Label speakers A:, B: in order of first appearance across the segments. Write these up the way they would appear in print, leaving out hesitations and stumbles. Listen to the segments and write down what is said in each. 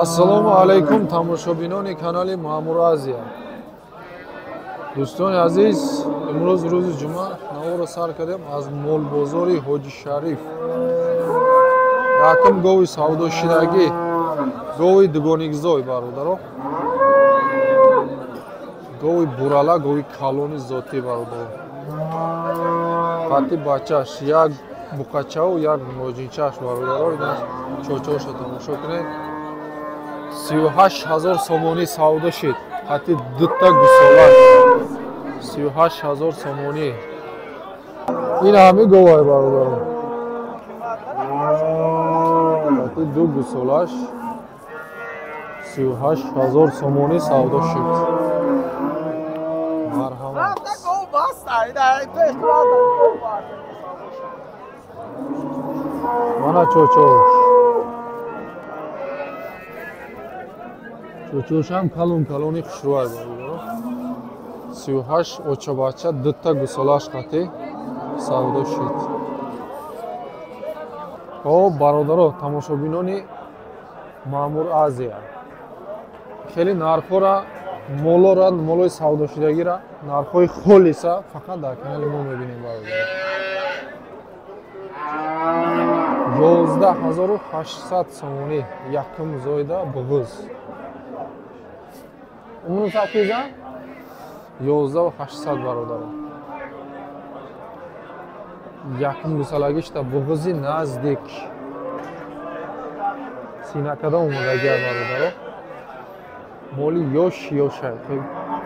A: Ассалому алайкум тамошобинони канали Маъмур Азия. Дӯстони азиз, имрӯз рӯзи ҷумъа наворо сар кардем аз молбозори Ҳоҷи Шариф. Якум гови савдошидагӣ, гови дугоникзой бародаро. Гови бурала, гови калони зотӣ бародаро. Қати бачаш як буқачаву як моҷинчаш бародаро. Ина чочоша тамошо кунед. 38 ҳазор сомонӣ савдо шид. Қати дута гусола. 38 ҳазор сомонӣ. Ин ҳами говай бародаро. Қати ду гусолаш 38 ҳазор сомонӣ савдо шид. Марҳамат. Мана чочош. Чочошам калон калони хушрӯай бародаро. 38 очабача дута гусолаш қати савдо шид. Хоб бародаро, тамошобинони Маъмур Азия. Хеле нархҳоро, молора, молои савдошидагиро нархҳои холиса фақат дар канали мо мебинем бародаро. 11800 сомонӣ якум зоида буғуз. Умру сакиза 11800 бародаро. Якум гусалагишта буғузи наздик. Синакада омадагия бародаро. Моли ёш ёшай,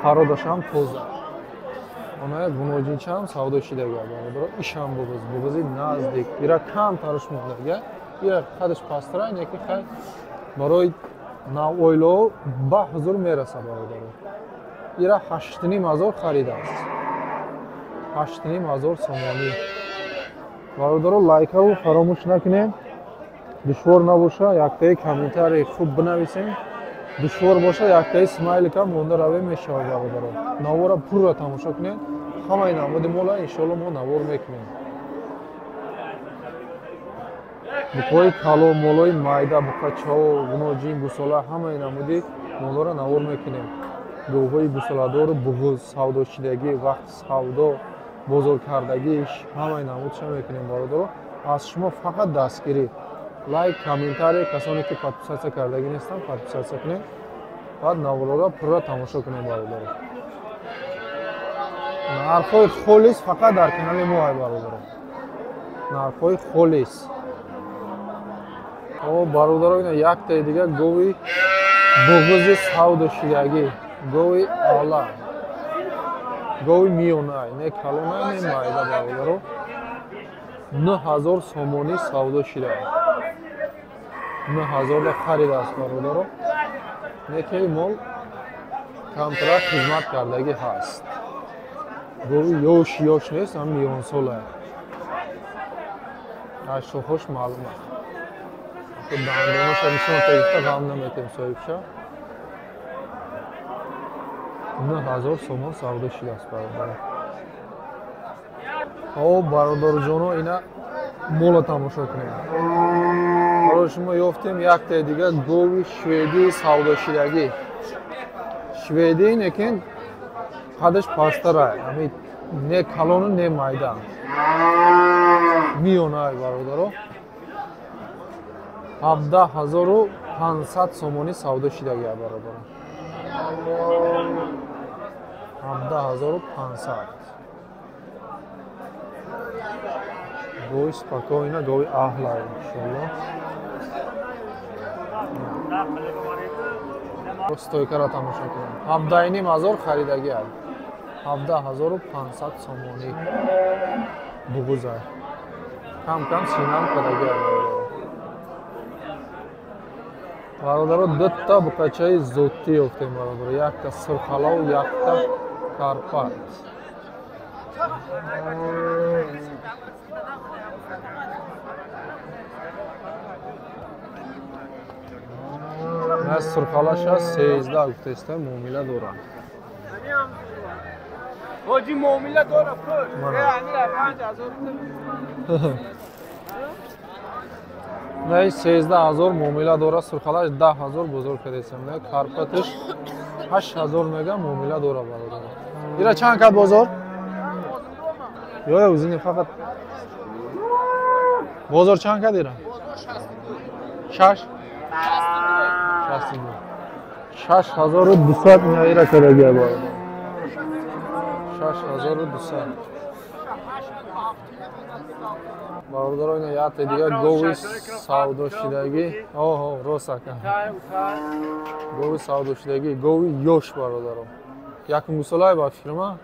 A: пародашам тоза. Она гуноҷинчаам савдо шидага бародаро. Ишам буғуз, буғузи наздик. Ира кам таруш мондага. Ира қадаш пасттара, неки хай барои навойло ба ҳузур мераса бародаро. Ира 8,5 ҳазор харидааст. 8,5 ҳазор сомонӣ. Бародаро, лайкаро фаромӯш накунем. Душвор набоша, яктаи комментарии хуб бинависем. Душвор боша, яктаи смайлика монда раве мешавад бародаро. Навора пурра тамошо кунед. Ҳамаи намуди мола иншоалло мо навор мекунем. Буқҳои калон, молои майда, буқачао, гуноҷин, гусола, ҳамаи намуди молоро навор мекунем. Говҳои гусоладору буғуз, савдошидагӣ, вақти савдо, бозоркардагиш, ҳамаи намудша мекунем бародаро. Аз шумо фақат дастгирӣ. Лайк, комментарий, касоне ки подписатсия кардагӣ нестанд, подписатсия кунед. Баъд наворро пурра тамошо кунед бародаро. Нархҳои холис фақат дар канали мо ай бародаро. Нархҳои холис. О бародаро, ина яктаи дига гови буғузи савдошидагӣ, гови ала, гови миёнай, не калонай, не майда бародаро. 9000 сомонӣ савдо шида. 9000 харидааст бародаро. Неки мол камтара хизмат кардагӣ ҳаст. Гови ёш ёш нест, ҳам миёнсолай. Аз шохош маълум аст. Дандонаша нишон тагифта ғам наметем соҳибша. 9000 сомон савдо шидааст бародаро. О бародарҷоно, ина мола тамошо кунем. Барои шумо ёфтем яктаи дига гови шведии савдошидагӣ. Шведӣ лекин қадаш пасттара, ами не калону не майда. Миёнай бародаро. 17500 сомонӣ савдо шидагия бародаро. 17500. Гови спокойно, гови аҳла иншоалло. Стойкаро тамошо кунем. 17,5 ҳазор харидагия. 17500 сомонӣ. Буғузай. Кам кам синам кардагия бародаро. Бародаро, дута буқачаи зотӣ ёфтем бародаро. Якта сурхалав, якта карпат. На сурхалаша 13 гуфтеста муомила дорад.
B: Ҳоҷи муомила дорад пул. 5000.
A: На 13000 муомила дора, сурхалаш 10000 бозор кардесем. На карпатиш 8000 мега муомила дора бародар. Ира чанд кад бозор? Ё узини фақат бозор чанд кад ира? 6 62 6200 меира кардагия бародар. 6200 бародаро, ина яте дига гови савдошидагӣ. Оҳо, рост ака. Гови савдошидагӣ, гови ёш бародаро. Якум гусолай ба фирма?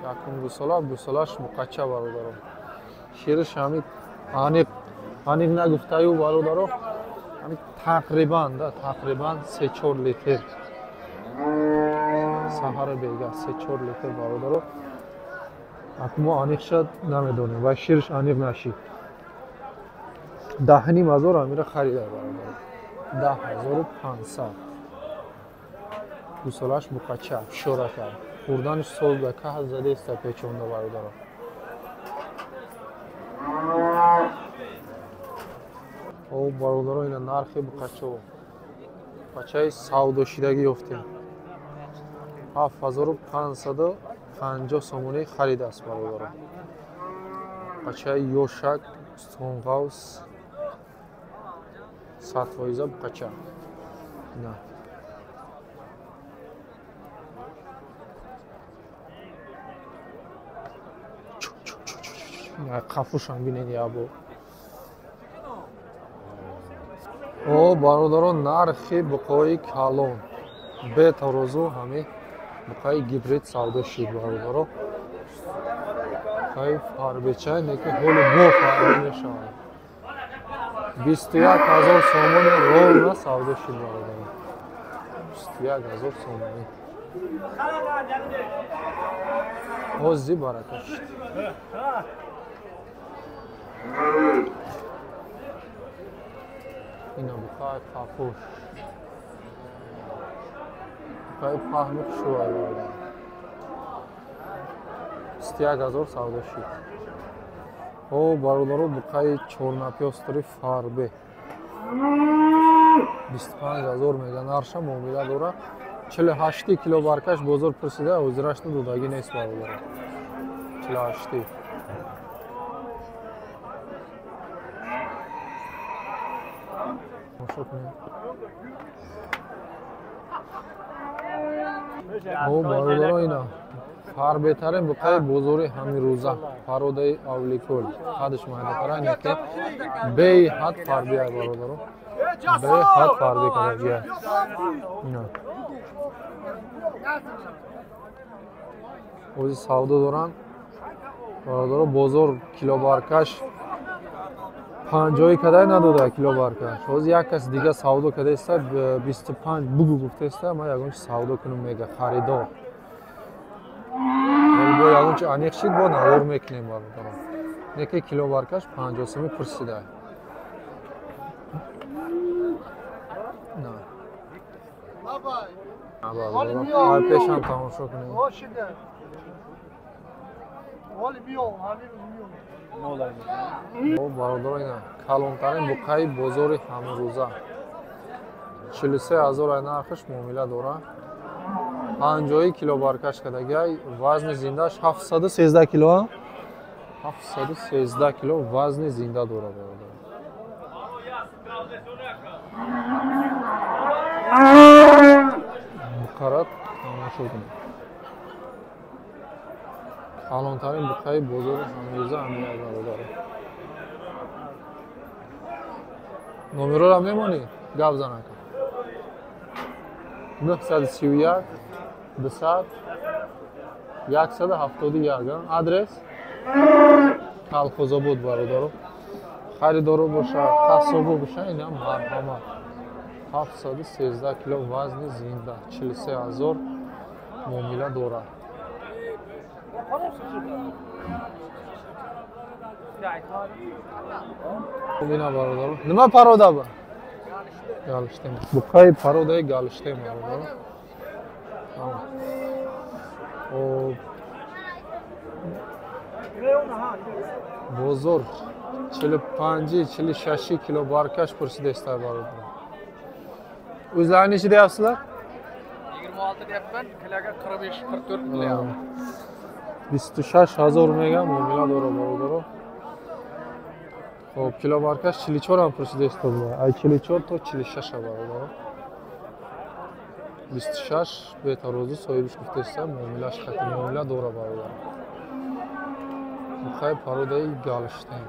A: Якум гусола, гусолаш муқача бародаро. Шириш ҳами аниқ аниқ нагуфтаю бародаро. Ҳами тақрибан да, тақрибан 3-4 литр. Саҳара бега 3-4 литр бародаро. Мо аниқ шад намедонем ва шириш аниқ нашид. 10,500 амира харида бародаро. 10500. Гусолаш муқача, шорака. Хурданиш солда каҳ задеста печонда бародаро. О бародаро, ина нархи буқачо. Буқачаи савдошидагӣ ёфтем. 7550 сомонӣ харидааст бародаро. Буқачаи ёшак, устунғавс, 100% буқача. На. Қафушам бинед ябо. О бародаро, нархи буқои калон бетарозу ҳами буқаи гибрид савдо шид бародаро. Буқаи фарбечай неки ҳоли бо фарбе мешавад. 21000 сомони ровна савдо шид бародаро. 21000 сомонӣ. Ҳозир барака шид. Ина буқаи қафуш. Буқаи паҳну хушрӯай бародаро. 21000 савдо шид. О бародаро, буқаи чорнапёстори фарбе 25000 мега нарша муомила дора. 48 кило баркаш бозор пурсида, ҳозирашна додагӣ нест бародаро. 48. Тамошо кунед. О бародаро, ина фарбетарин буқаи бозори ҳамирӯза, пародаи Авликӯл. Қадш майдатара неки беҳад фарбия бародаро. Беҳад фарби кардагия. Ина. Ози савдо доранд. Бародаро, бозор килобаркаш 50 кадай надода килобаркаш. Ҳозир як кас дига савдо кадаиста 25 бугу гуфтаиста, ман ягон чи савдо кунам мега харидор. Бо ягон чи аниқ шид, бо навор мекунем бародаро. Неки килобаркаш 50 сомӣ пурсида. На. Ай пешам тамошо кунем. Бародаро, ина калонтарин буқаи бозори ҳамрӯза. 43000 ай нархаш муомила дора. 50 кило баркаш кардагиай, вазни зиндааш 713 кило. 713 кило вазни зинда дора бародаро. Буқара тамошо кунед. Калонтарин буқаи бозори ҳамрӯза ҳамин бародаро. Номерора мемонӣ? Гап занака. 931 200 171. Адрес Калхозобод бародаро. Харидоро боша, қассобо боша, ина марҳамат. 713 кило вазни зинда, 43000 муомила дорад. Ина бародаро. Нима парода ба? Галштем. Буқаи пародаи галштем бародаро. Бозор 45-46 кило баркаш пурсидестай бародар. O'zlari necha deyapsizlar?
B: 26 deyapman, kiloga 45-44 qilyapman.
A: 26 ҳазор мегам муомила дора бародаро. Хоб, кило баркаш 44 ҳам пурсидеста буда. Ай 44 то 46 бародаро. 26 бетарозу соҳибиш гуфтеста, муомилаш хати муомила дора бародаро. Бухай пародаи Галштейн.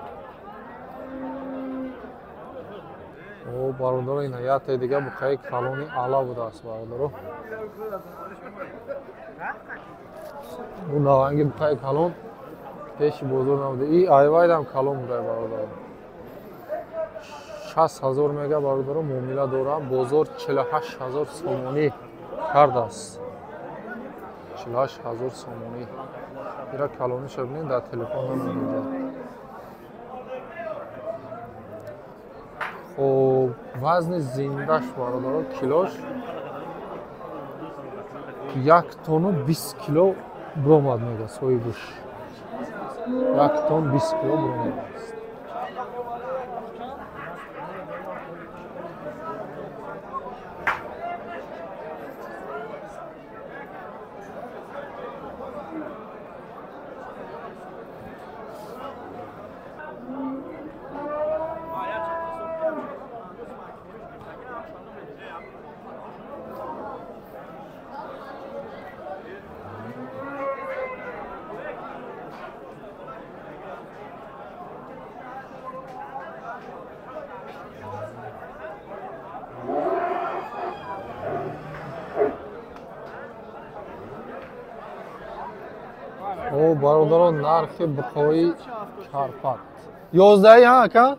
A: О, бародаро, ина яте дига бухаи калони ала будааст бародаро. У наванги бухаи калон пеши бозор набуда. И айвайдам калон буда бародаро. 60 ҳазор мега бародаро муомила дора. Бозор 48 ҳазор сомонӣ кардааст. 48 ҳазор сомонӣ. Ира калониша бинед, дар телефон намебинед. Хоб, вазни зиндаш бародаро килош 1 тонну 20 кило бромад мега соҳибуш. 1 тонн 20 кило бромадааст. О, бародаро, нархи буқои Карпат 11 ҳа ака?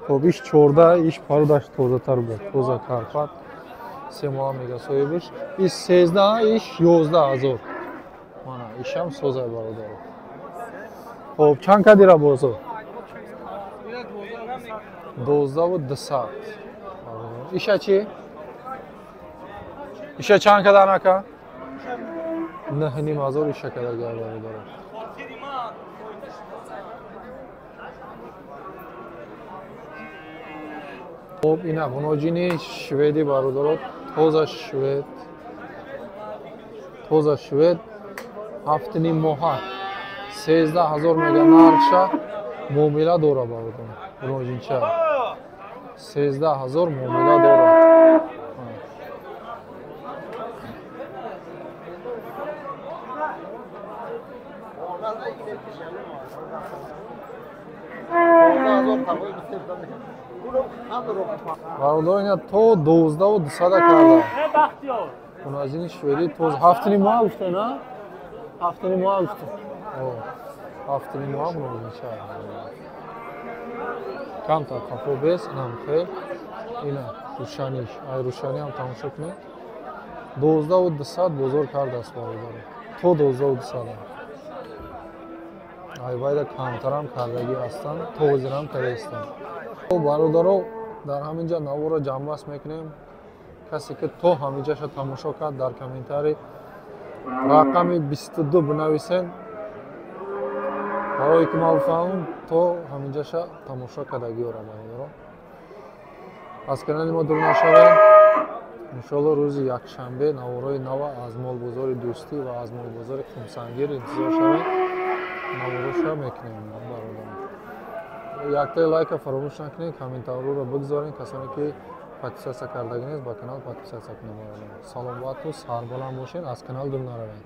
A: Хоб, иш 14, иш пародаш тозатар буд. Тоза Карпат 3 моҳ мега соҳибиш. Иш 13, иш 11 ҳазор. Мана, ишам созай бародаро. Хоб, чанд кадира бозор? 12 200. Иша чи? Иша чанд кадан ака? 9,5 ҳазор иша кадагар бародаро. Хоб, ина ғуноҷини шведи бародаро, тоза швед. Тоза швед 7,5 моҳа. 13 ҳазор мега нархша муомила дора бародаро. Ғуноҷинча. 13 ҳазор муомила дора. Бародаро, ина то 12 200 карда. Ғуноҷини шведӣ тоз 7,5 моҳ гуфта, на? 7,5 моҳ гуфта. О, 7,5 моҳ ғуноҷинча. Камтар қафо бес, инам хел. Ина рӯшаниш. Ай рӯшанӣ ҳам тамошо кунед. 12 200 бозор кардааст бародаро. То 12 200. Айвайда камтарам кардагӣ ҳастанд, то ҳозирам кардаистанд. Бародаро, дар ҳамин ҷа наворро ҷамъбаст мекунем. Касе ки то ҳамин ҷаша тамошо кард, дар комментарий рақами 22 бинависен, барое ки ман бифаҳмам то ҳамин ҷаша тамошо кардагиёра бародаро. Аз канали мо дур нашавед. Иншоалло рӯзи якшанбе наворҳои нава аз молбозори Дӯстӣ ва аз молбозори Қумсангир интизор шавед. Наворҳоша мекунем бародарон. Яктаи лайка фаромӯш накунед, комментарҳоро бигзоред. Касоне ки подписаться кардагӣ нест, ба канал подписаться кунед бародарон. Саломату сарбаланд бошед, аз канал дур наравед.